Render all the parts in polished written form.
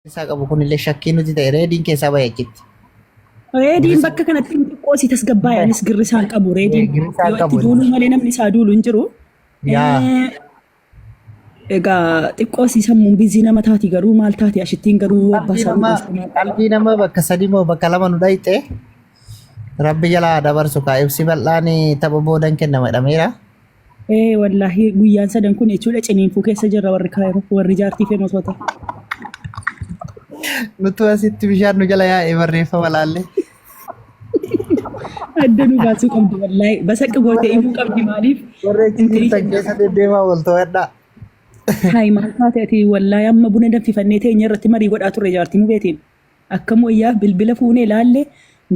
Isaa qabu kunillee shakkii nuti ta'e reediin keessaa bahe achitti. Reediin bakka kanatti hin xiqqoo si tasgabbaa'e anis girrisaan qabu reediin Girrisaan yoo itti qabu. duuluu malee namni isaa duulu hin jiru. Yaa. Egaa xiqqoo si sammuun bizii nama taati garuu maal taati ashittiin garuu abbaa Qalbii isaa nama dhugaas qalbii nama bakka sadi moo bakka lama nu dhayxe rabbi jalaa haa dabarsu kaa ibsi bal'aan tapha boodan kennama jedhameera. Ee wallaahi guyyaan sadan kun jechuudha ciniinfuu keessa jirra warri kaayiroo warri jaartii feemosoota. Nutu asitti bishaan nu jala yaa'e barreeffama laalle. Adda nu baasuu qabdi wallaahi basaqqi gootee himuu qabdi maaliif Warri achi intinii jirtan keessa deddeemaa wal to'adhaa. Hayi maal taate ati wallaahi amma buna danfifannee teenya irratti marii godhaa turre jaartii mubeetiin. Akkam wayyaa bilbila fuunee laalle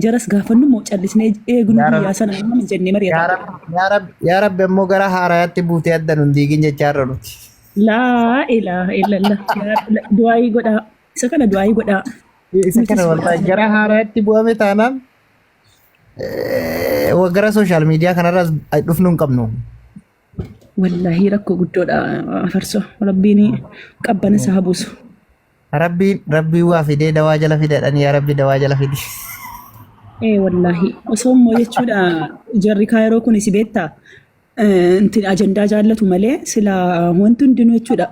jaras gaafannu moo callisnee eegnu Yaa guyyaa Rabbi sana amma jennee yaa mari'ataa turre. Rabbi yaa Rabbi yaa Rabbi ammoo gara haarayaatti buutee adda nun diigin jechaa irra nuti. Laa ilaaha illallah. Yaa du'aayii godhaa. Isa kana du'aayii godhaa. Isa Nutis kana wallahi godhaa. gara haarayaatti bu'ame taanaan gara sooshaal miidiyaa kanarraas dhufnu hin qabnu. Wallaahi rakkoo guddoodha farsoo. Rabbiin qabbana isaa haa buusu. Rabbiin rabbiin waa fidee dawaa jala fidadhan yaa rabbi dawaa jala fidi. Ee wallaahi osoo immoo jechuudha jarri kaayiroo kun si beektaa intin ajandaa jaallatu malee sila wanti hundinuu jechuudha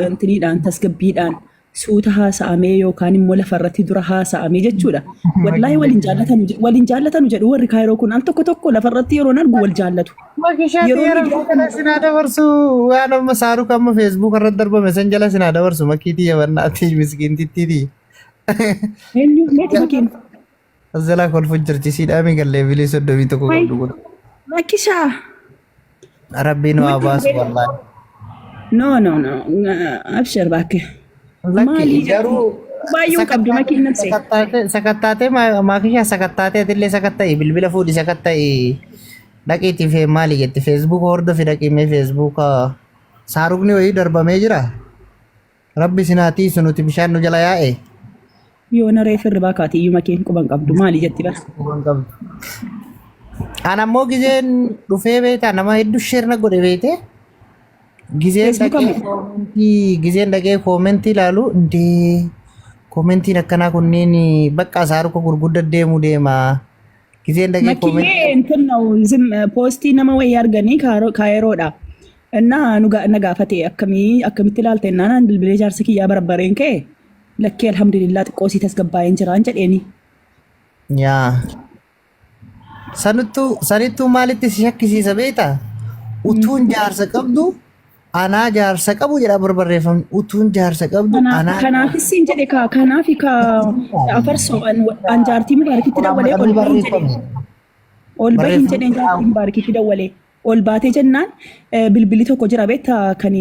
intiniidhaan tasgabbiidhaan suuta haasa'amee yookaan immoo lafarratti dura haasa'amee jechuudha. Wallaahi waliin jaallatanu waliin jaallatanu jedhu warri kaayiroo kun al tokko tokko lafarratti yeroon argu wal jaallatu. Makishaatti Yeroo yaa miidiyaa rabbi kana sinaa dabarsu waan amma saaruk amma feesbuuk irratti darbame san jala sinaa dabarsu makiitii yabannaatti miskiintittiiti. Eenyu meeti makiin? As jalaa kolfu jirti siidhaa migallee bilii 31 Hai qabdu kun. Makishaa. Rabbiin waa baasu wallaahi. No no no abshir bakke. Lakki Maalii garuu baay'ee qabdu makiin nafsee. sakattaatee sakattaatee maakishaa sakattaatee atillee sakatta'i bilbila fuudhi sakatta'i dhaqiitii fee maali jetti feesbuuka hordofi dhaqii mee feesbuuka saarukni wayii darbamee jira. Rabbi isin haa tiisu nuti bishaan nu jala yaa'e. Yoona reef hirribaa kaati iyyuu makiin quban qabdu maali jetti bara. Quban qabdu. An ammoo gizeen dhufee beektaa nama hedduu sheer na godhe beekte. Gizeen Feesbuuka dhaqee moo? koomentii gizeen dhaqee koomentii ilaalu indee koomentiin akkanaa kunniin bakka saaruka gurgudda deemu deema. Gizeen dhaqee Makiyyee koomentii እንትን ነው ዝም ፖስtii nama wayii arganii kaayeroodha. እና nu ga- na gaafate akkamii akkamitti ilaalte innaan an bilbilee jaarsa kiyyaa barbareen ka'e lakkee alhamdulillah xiqqoo sii tasgabbaa'een jiraan jedheeni. Yaa. Sanittuu sanittuu maalitti si shakkisiisa beektaa? Utuun jaarsa qabdu anaa jaarsa qabu jedha barbarreeffamni. Utuun jaarsa qabdu Kanaaf anaa kanaafis siin jedhe kaa kanaafi kaa afarsoo an an jaartii mubaarakitti dawwalee ol bahin jedheen barreeffame. ol bahin Barreeffamni jedheen jaartii mubaarakitti dawwalee ol baatee jennaan bilbilli tokko jira beektaa kan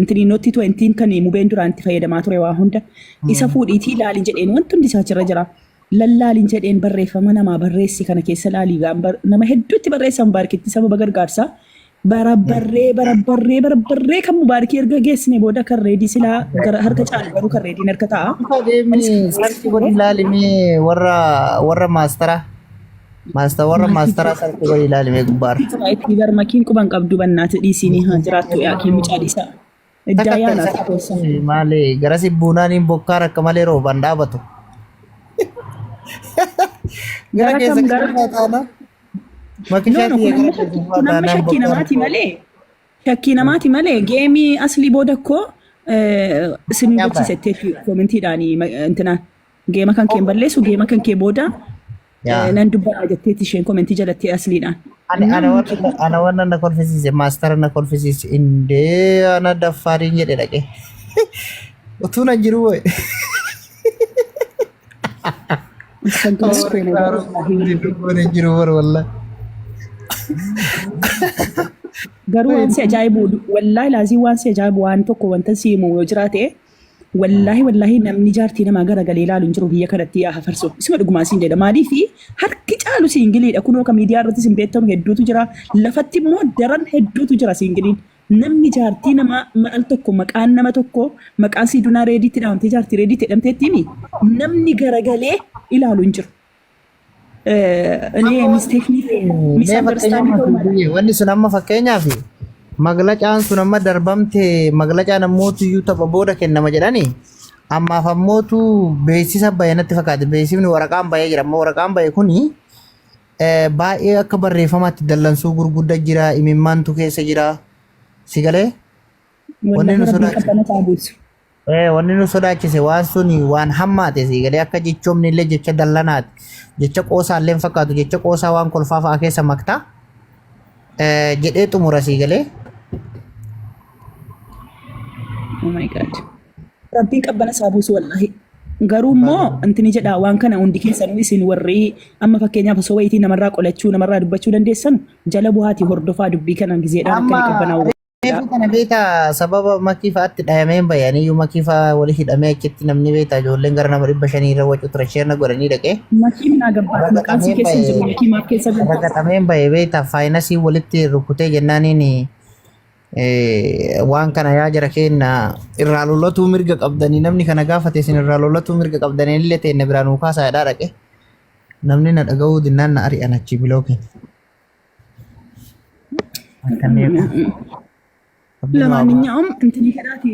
intinii nootti tuwentiin kan mubeen duraan itti fayyadamaa ture waa hunda isa fuudhiitii ilaalin jedheen wanti hundi isaa achirra jira. Lallaalin jedheen barreeffama namaa barreessi kana keessa laalii gaan nama hedduutti barreessa mubaarakitti sababa gargaarsaa barabbarree barabbarree barabbarree kan mubaarikii erga geessine booda kan reedii silaa gara harka caalu garuu kan reediin harka ta'a. Deemi sarchi godhi ilaalimi warra warra maastara maasta warra maastara sarchi godhi ilaalimi gubbaarra. Itti bar makiin quban qabdu bannaati dhiisiinii haa jiraattu yaa kee mucaa dhiisaa. Iddaa Sakatta'i yaalaati keessa. sakatta'i maali garasi buunaaniin bokkaan akka malee rooban dhaabatu. Gara Gara keessa kam gara keessumaa taana No, makishaa no, tiyya kun gara amma shakkii keessumaa kun amma taanaan shakkii bokkaan namaati malee shakkii namaati malee geemii aslii booda koo isin Nyaata. hubachiisettee koomentiidhaan intinaan geema kan kee hin balleessu geema kan kee booda Yaa. nan dubbadha jetteetti isheen komentii jalatti asliidhaan. Ani ana wanna ana wanna na kolfisiise maastara na kolfisiise indee ana daffaariin jedhe dhaqe. Utuu nan jiru wayi. Saggalas koona Lubbuun hin jiru bar wallahi. Garuu waan si ajaa'ibu wallaahi laazii waan si ajaa'ibu waan tokko wanta si himu yoo jiraate wallaahi wallaahi namni jaartii namaa garagalee ilaalu hin jiru biyya kanatti yaa hafarsu isuma dhugumaa siin jedha maaliif harki caalu siingiliidha kunoo ka miidiyaa irratti sin beektamu hedduutu jira lafatti immoo daran hedduutu jira siingiliin namni jaartii namaa al tokko maqaan nama tokko maqaan siidunaa reediitti dhahamtee jaartii reediitti jedhamteetti himi namni garagalee ilaalu hin jiru. እኔ ሚስቴክኒ Mee misunderstanding ta'uu mala. fakkeenyaaf wanni sun amma fakkeenyaaf maglacaan sun amma darbamte maglacaan ammoo tuyyuu tapha booda kennama jedhani Ammaaf ammootu beeksisa bahe natti fakkaate. Beeksifni waraqaan bahee jira. Amma waraqaan bahe kuni baay'ee akka barreeffamaatti dallansuu gurgudda jira. Imimmaantu keessa jira. Si galee? Wanni Wallahi nu rabbiin sodaachise. qabbana isaa buusu. Wanni nu sodaachise waan suni waan hammaate si galee akka jechoomni illee jecha dallanaati. Jecha qoosaa illee hin fakkaatu. Jecha qoosaa waan kolfaa fa'aa keessa maktaa. Jedhee xumura si galee. Oh my God. Rabbiin qabbana isaa buusu wallahi. Garuu immoo intini jedha waan kana hundi keessanuu isin warri amma fakkeenyaaf osoo wayitii namarraa qolachuu namarraa dubbachuu dandeessan jala bu'aatii hordofaa dubbii kana gizeedhaan akka Amma inni qabbanaa'u godhaa. reefu kana beektaa sababa makii fa'aatti dhayamee hin bahe aniyyuu makii fa'aa wali hidhamee achitti namni beektaa ijoolleen gara nama 500 irra wacu ture sheerna godhanii dhaqee Makii minaa gabbaat maqaan si ragaxamee keessa hin jiru bahe makii maaf keessa galta. ragaxamee bahe beektaa faayinasii walitti rukutee jennaaniin Waan kana yaa jara keenna irraa lolatuu mirga qabdanii namni kana gaafate isin irraa lolatuu mirga qabdanii illee teenna biraa nuu kaasaa jedhaa dhaqe namni na dhaga'uu dinnaan na ari'an achii bilookiin. Akkanni Rabbi nu haa baasu. Lamaanyaa'um intini kadhaati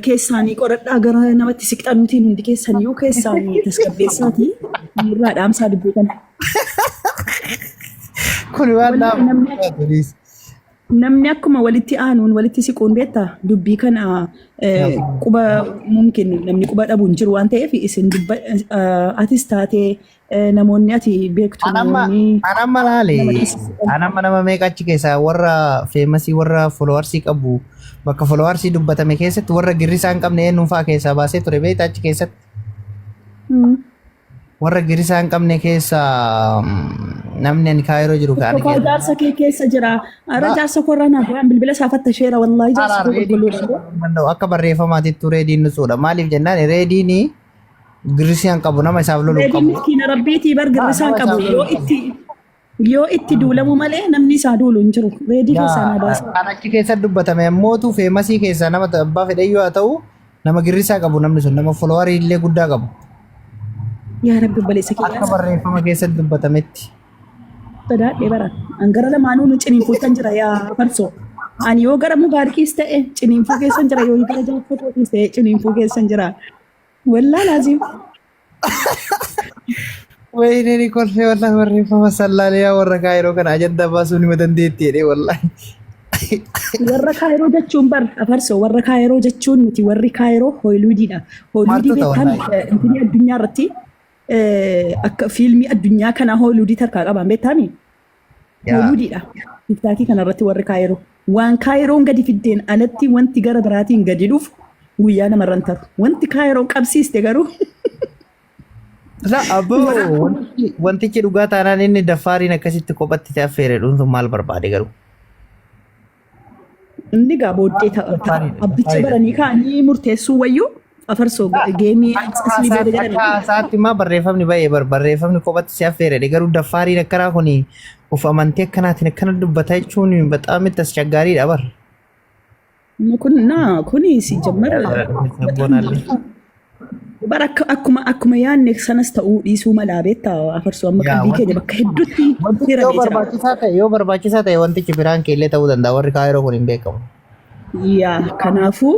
keessaanii qoradhaa gara namatti siqxanuutiin hundi keessaniyyuu keessaanii tasgabbeessaatii nurraa dhaamsaa dubbii kana. Kun waan Wallahi dhaabatu namni Namni akkuma walitti aanuun walitti siquun beektaa dubbii kana quba mumkin namni quba dhabu hin jiru waan ta'eef isin dubba atis taatee namoonni ati beektu Anamma namoonni anamma laale nama keessa siqan. anamma nama meeqa achi keessaa warra feemasii warra folowarsii qabu bakka folowarsii dubbatame keessatti warra girrisaa hin qabne eenyuun fa'aa keessaa baasee ture beektaa achi keessatti. Warra girisaa hin qabne keessa namni ani kaayiroo jiru ka ani Tokko jaarsa kee keessa jira. Ara jaarsa koo irraa naaf waan bilbila isaa fattasheera wallaahi jaarsa koo qulqulluudha. danda'u akka barreeffamaatitti reediin nusuudha. Maaliif jennaan reediin girrisii hin qabu nama isaaf lolu hin Reediin qabu. miskiina rabbiitii bar girrisaan Nama qabu isaaf lolu yoo hin qabu. itti yoo itti duulamu malee namni isaa duulu hin jiru. Reedii keessaa naa baasa. Kan achi keessa dubbatame ammootu feemasii keessaa nama abbaa fedheyyuu haa ta'u Nama girrisaa qabu namni sun nama folowarii illee guddaa qabu. Yaa Rabbi obboleessa Akka kiyyaa barreeffama keessatti dubbatametti. sodaadhee bara. An gara lamaanuu nu ciniinfuuttan jira yaa farsoo. Ani yoo gara mubaarikiis ta'e ciniinfuu keessan jira yoo gara jaarfatootiis ta'e ciniinfuu keessan jira. Wallaa laaziim. Wayinee ni kolfee wallahi barreeffama sallaalee yaa warra kaayiroo kana ajandaa baasuu nima dandeetti jedhee wallahi. Warra kaayiroo jechuun bar afarsoo warra kaayiroo jechuun nuti warri kaayiroo hooliwudiidha. Hooliwudii Martota beektaan wallahi. intinii addunyaa irratti akka fiilmii addunyaa kanaa hooliwudii tarkaa qaban beektaami. Yaa. Hooliwudiidha. Tiktaakii kana irratti warri kaayiroo. Waan kaayiroon gadi fiddeen alatti wanti gara biraatiin gadi dhufu guyyaa namarra hin taru. Wanti kaayiroon qabsiiste garuu La abboo wantichi dhugaa taanaan inni daffaariin akkasitti kophatti ta'e affeere dhuunfun maal barbaade garuu. Inni gaa booddee ta'a. Daffaariidha, Abbicha daffaariidha. baranii ka'anii murteessuu wayyuu afarsoo geemii aslii booda Akka jedhame. haasaatti maa barreeffamni ba'ee bar barreeffamni kophatti si affeere garuu daffaariin akkanaa kun of amantee akkanaatiin akkana dubbata jechuun baxaam itti aschaggaariidha bar. Kun naa kuni si jammar Sabboonaallee. Bara akkuma akkuma yaadne sanas ta'uu dhiisuu malaa beektaa afarsoo amma Yaa, qalbii wanti keenya bakka hedduutti wantichi yoo hiramee jira. barbaachisaa ta'e yoo barbaachisaa ta'e wantichi biraan keellee ta'uu danda'a warri kaayiroo kun hin beekamu. Yaa kanaafuu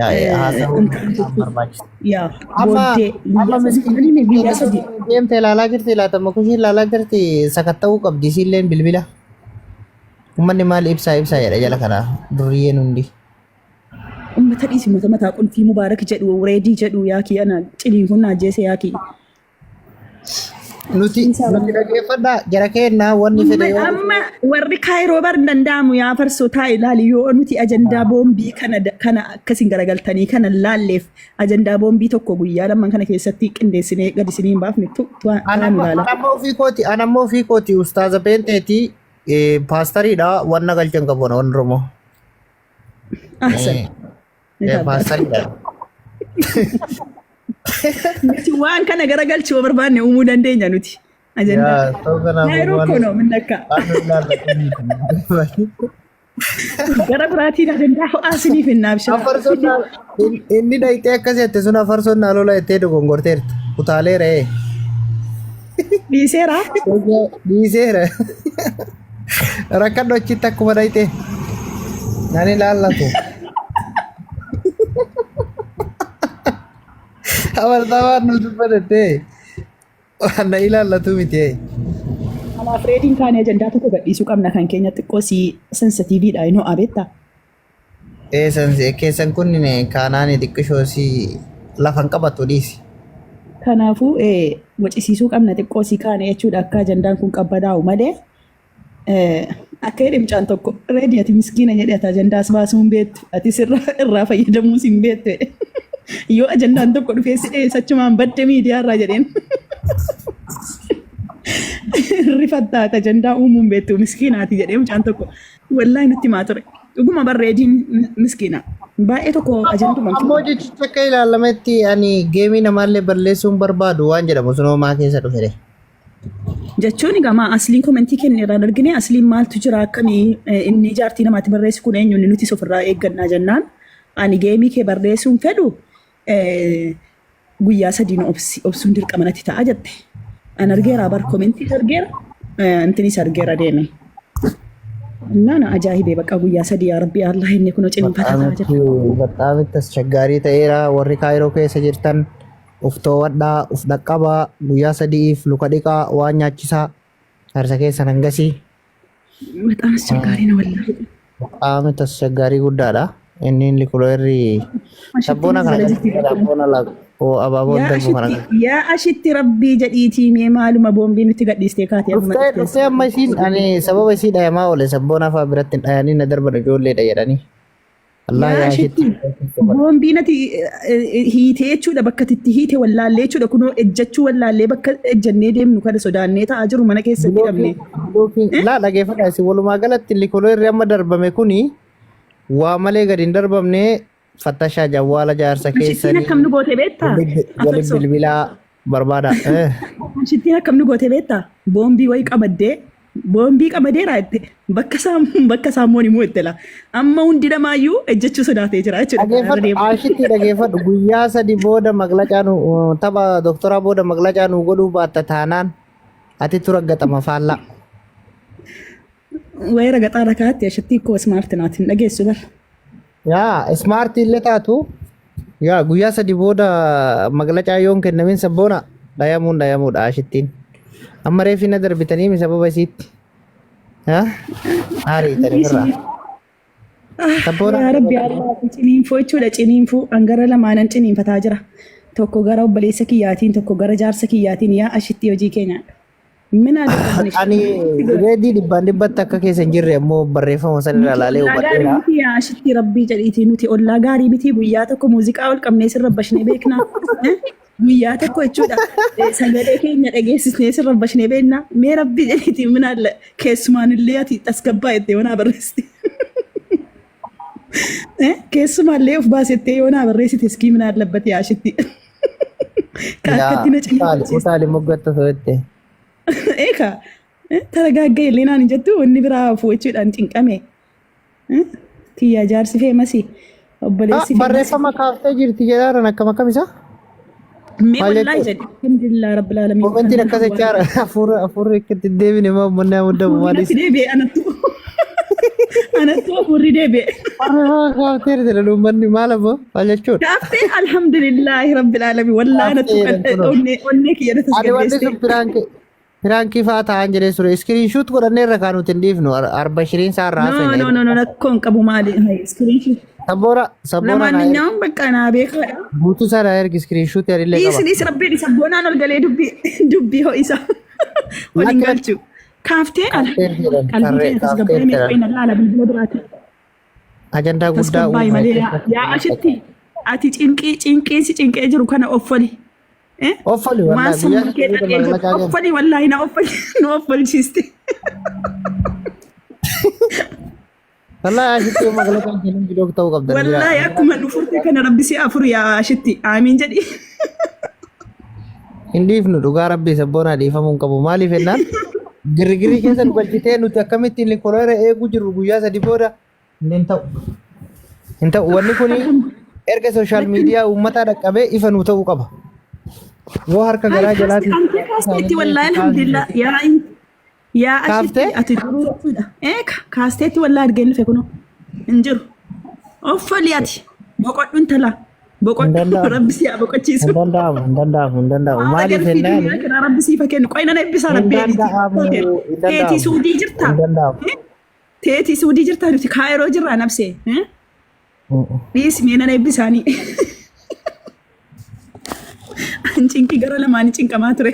Yaa haasa'uun intal isaan jechuun barbaachisa. yaa Amma booddee amma guyyaa sadii miskiin kudhanii guyyaa sadii deemte ilaalaa jirti laata makushii ilaalaa jirti sakatta'uu qabdi isiilleen bilbila. Uummanni maal ibsaa ibsaa jedha jala kana durriyyeen hundi. Ummata dhiisi ummata mataa qulfii mubaarak jedhu reedii jedhu yaakii ana ciniinfuun na ajjeese yaakii. Nuti nuti dhaggeeffadhaa jara keenya wanni fedhe yoo Amma warri kaayiroo bar hin danda'amu yaa farsoo taa ilaali yoo nuti ajandaa boombii kana kana akkasiin garagaltanii kana laalleef ajandaa boombii tokko guyyaa lamman kana keessatti qindeessinee gad isinii hin baafne tu tu taa nu Anamma ilaala. anamma ofii kooti anamma ofii kooti ustaaza peenteeti paastariidha wanna galchan qabu ana wanni Oromoo. Ahsan. Ni taabbaata. Paastariidha. Nuti waan kana garagalchuu yoo barbaanne uumuu dandeenya nuti. Ajandaa. Yaa ta'uu kanaafuu Kaayiroo waan koonoo minnakka. waan nu ilaallatu miti. Gara biraatiin ajandaa ho'aa isiniif hin naabshaa. Afarsoon inni dhayxee akkas jette sun afarsoon naa lola jettee dogongorteerta. Kutaaleera ee. Dhiiseera. Dhiiseera. Rakkadhu achitti akkuma dhayxee. Nan ilaallatu. Amartaa waan nu dubbatette waan na ilaallatu miti. Kanaaf reediin kaanii ajandaa tokko gadhiisuu qabna kan keenya xiqqoo si sensitiiviidha inoo abeetta. Eessan keessan kun kaanaan xiqqishoo si lafan qabatu dhiisi. Kanaafuu wacisiisuu qabna xiqqoo si kaane jechuudha akka ajandaan kun qabbanaa'u malee akka jedhe mucaan tokko reedii ati miskiina jedhe ati ajandaas baasuu hin beektu atis irraa fayyadamuus hin beektu jedhe. Yoo ajandaan tokko dhufee si dheessa achumaan badde miidiyaa irraa jedheen. Rifattaa ati ajandaa uumuu hin beektu miskiinaati jedhee mucaan tokko wallaahi nutti himaa ture. Dhuguma barreediin miskiina. Baay'ee tokko ajanduma hin Ammoo kennu. jechichi akka ilaalametti ani geemii namaallee balleessuun barbaadu waan jedhamu sun homaa keessa dhufe. Jechuun egaa maa asliin komentii kenne irraan argine asliin maaltu jira akkamii inni jaartii namaatti barreessu kun eenyu inni nutis ofirraa eeggannaa jennaan ani geemii kee barreessuun fedhu guyyaa sadii na obsi obsuun dirqama natti ta'a jette. An argeera bar komentiis argeera intinis argeera deeme. Innaa na ajaa'ibee bakka guyyaa sadii yaa rabbi Allah inni kunoo ciniinfataa ta'a jira. Bataamitti bataamitti aschaggaarii ta'eera warri kaayiroo keessa jirtan uf to'adhaa uf dhaqqabaa guyyaa sadiif luka dhiqaa waan nyaachisaa harsa keessan hangasii. Bexaam aschaggaarii na wallaahi. Bataamitti aschaggaarii guddaadha. Inni likuloerri sabboona Ashittiin kana jala jirti galchee sabboona abaaboon Yaa darbu kana ashitti yaa ashitti rabbii jedhiitii mee maaluma boombii nutti gadhiistee kaatee amma Dhuftee dhuftee. dhuftee amma isiin ani sababa isii dhayamaa oole sabboona fa'aa biratti hin dhayanii na darban ijoolleedha jedhanii. Allah Yaa yaa ashitti ashitti. boombii nati hiitee jechuudha bakka itti hiite wallaallee jechuudha kunoo ejjachuu wallaallee bakka ejjannee deemnu kana sodaannee ta'aa jiru mana keessatti hidhamne. Bilookiin laa dhageeffadha isin walumaa galatti likoloo amma darbame kuni waa malee gadi hin darbamne fattashaa jawwaala jaarsa Ashittiin keessanii akkam nu goote beektaa? waliin Afarsoo. bilbilaa barbaada. Ashittiin akkam nu goote beektaa? Boombii wayii qabaddee boombii qabadeera jette bakka isaa bakka isaa immoo immoo itti la. Amma hundi namaayyuu ejjechuu sodaatee jira jechuudha karaarra Dhageeffadhu deemu. ashitti dhageeffadhu guyyaa sadi booda maglacaa nu tapha doktoraa booda maglacaa nu godhuu baatta taanaan ati tura gaxama faallaa. Wayii ragaxaa rakaatti ashittii koo ismaarti naati hin dhageessu bara. Yaa ismaartii illee taatu yaa guyyaa sadi booda maglacaa yoon kennamin sabboona dhayamuun dhayamuudha ashittiin. Amma reefi na darbitanii mi sababa isiitti. Haa? Haariitanii irraa. Sabboona Yaa Rabbi Allah ciniinfuu jechuudha ciniinfuu an gara lamaanan ciniinfataa jira. Tokko gara obboleessa kiyyaatiin tokko gara jaarsa kiyyaatiin yaa ashitti hojii keenyaadha. Min Ani reedii dhibbaan dhibbatti akka keessa hin jirre ammoo barreeffama san irraa Nuti ilaalee ollaa gaarii hubadheera. miti yaa ashitti rabbii jedhiitii nuti ollaa gaarii miti guyyaa tokko muuziqaa ol qabnee sirra bashnee beekna. Eh? Guyyaa tokko jechuudha sagalee keenya dhageessisnee sirra bashnee beekna. Mee rabbii jedhiitii minaalla keessumaan illee ati tasgabbaa jettee yoo naa barreessite. Eh? Keessumaallee of baasettee yoo naa barreessite iskii minaallabbate yaa ashitti. Ka Yaa akkatti na utaali ciniinfachiiste. utaali moggatta to'ette. Eeka taragaagga illee naan hin jettu wanni biraa fuuchuudhaan cinqame. Tiyyaa jaarsi feemasi obboleessi feemasi. Barreeffama kaaftee jirti jedhaaran akkam akkam isaa? Mee Maal wallaahi jechuudha? jedhe alhamdulillah rabbil aalamiin Komentiin akkas jechaara hafuura hafuurri akka itti deebine maa uummanni haa muddamu Hafuurri maalis. natti deebi'e anattu anattu hafuurri deebi'e. Barreeffama kaaftee jirti jedhan uummanni maal ammoo maal jechuudha? Kaaftee alhamdulillah rabbil aalamiin wallaahi anattu Kaaftee jedhan kunoo. onnee onnee kiyya na Ani wanni tasgabbeessite. sun piraankii piraankii fa'aa ta'an jedhee ture. Iskiriinshuut godhannee irra kaanuuti hin dhiifnu arba shiriin isaa irraa No haasofne. no no no rakkoon qabu maali iskiriinshuut. Sabboora sabboora naa ergi. Lamaanyaa'uun bakka naa beekaadha. Guutuu isaa naa ergi iskiriinshuutii anillee Dhiisi qaba. dhiisi rabbiin isa boonaan ol galee dubbii dubbii ho'isa ol hin Lakki galchu. Kaaftee ala kaafteer jedhan qalbii tarree keenya kaafteer tasgabbaa'ee mee jedhan. qo'ina laala bilbila biraati. Ajandaa guddaa Tasgabbaa'i uuma malee yaa yaa ashitti ati cinqii cinqii si cinqee jiru kana offoli. Eh? Offoli Waan wallaahi guyyaa sammuu kee sadii xaxee jiru maglacaa kenna. offoli wallaahi na offoli nu offolchiiste. Wallaahi ashitti maglacaa kennuun bilook ta'uu qabdan biraa. Wallaahi akkuma nu furte kana rabbi si afur yaa ashitti aamiin jedhi. Hin dhiifnu dhugaa rabbii sabboonaa dhiifamuu hin qabu. Maaliif jennaan girrigirii keessa nu galchitee nuti akkamittiin koloera eeguu jirru guyyaa sadi booda hin ta'u. Hin ta'u wanni kun erga sooshaal miidiyaa uummataa dhaqqabee ifa nu ta'uu qaba. Yoo harka Hay garaa kaaste jalaatiin antee kaasteetti wallaahi alhamdulillah yaa yaa ashitti kaaftee ati duruu jechuudha. Eeka kaasteetti wallaahi argeen dhufe kunoo hin jiru. Offoli ati boqodhu intala. Hin Boqodhu danda'amu. rabbi si haa boqochiisu. Hin danda'amu, hin danda'amu, hin danda'amu. Haala Maaliif galfii jennaan duniyaa kanaa rabbi siif haa kennu. Qoy nan eebbisaa hin rabbi eetiiti. danda'amu, hin Teetii danda'amu, suudii jirtaa? hin danda'amu. Teetii suudii jirtaa nuti kaayiroo jirraa nabsee. Dhiisi mee nan eebbisaanii. An cinqii gara lamaanii cinqamaa ture.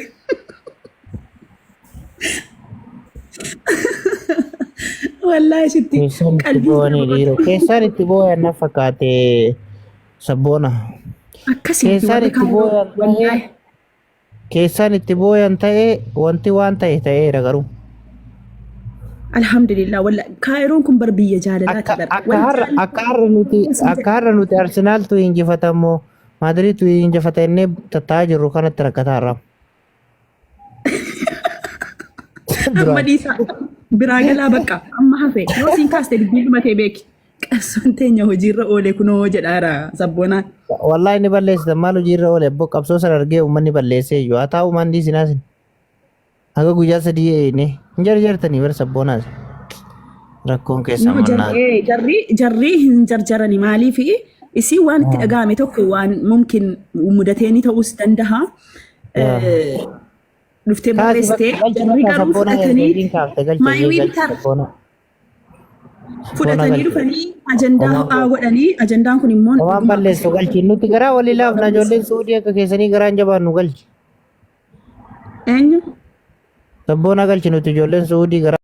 Wallaahi sitti Keessaan itti qalbii boo'anii dhiiroo. Keessaan itti boo'an na fakkaate sabboona. Akkasii miti Keessaan warri itti kaayiroo boo'an ta'ee wallaahi. keessaan itti booyan ta'ee wanti waan ta'e ta'eera garuu. Alhamdulillah wallaahi kaayiroon kun bar biyya jaalalaati Akka bar. akka Wal har'a jaalala akka har'a nuti akka har'a nuti Arsenaaltu injifatamoo Maadriidtu injifata jennee tattaa'aa jirru kanatti rakkataa irraa. Amma Duraan. dhiisaa biraa galaa bakka amma hafe yoo siin kaaste dubbiin dhumatee beeki. Qabsoon teenya hojiirra oole kunoo jedhaara sabboonaan. Wallahi ni balleessitan maal hojiirra oole abboo qabsoo sana argee uummanni balleessee iyyuu haa taa'u maan dhiisinaa sin. Haga guyyaa sadii eeyine hin jarjartanii bar sabboonaas. Rakkoon keessan No, mannaa. jarri jarri hin jarjarani maaliif isii waan itti dhaga'ame tokko waan mumkin mudateeni ta'uus danda'a. Dhuftee Kaasi barreessitee bakka galchi jarri bakka garuu sabboonaa erga fudhatanii isiin kaafte galchi my ishee galchi winter sabboonaa. Sabboonaa fudhatanii galchi. dhufanii ajandaa Homaan ho'aa godhanii ajandaan kun immoo Homaan dhuguma balleessu akkasii galchi nuti garaa walii laafna ijoolleen suudii akka keessanii garaan jabaan nu galchi. eenyu Sabboonaa galchi nuti ijoolleen suudii garaa.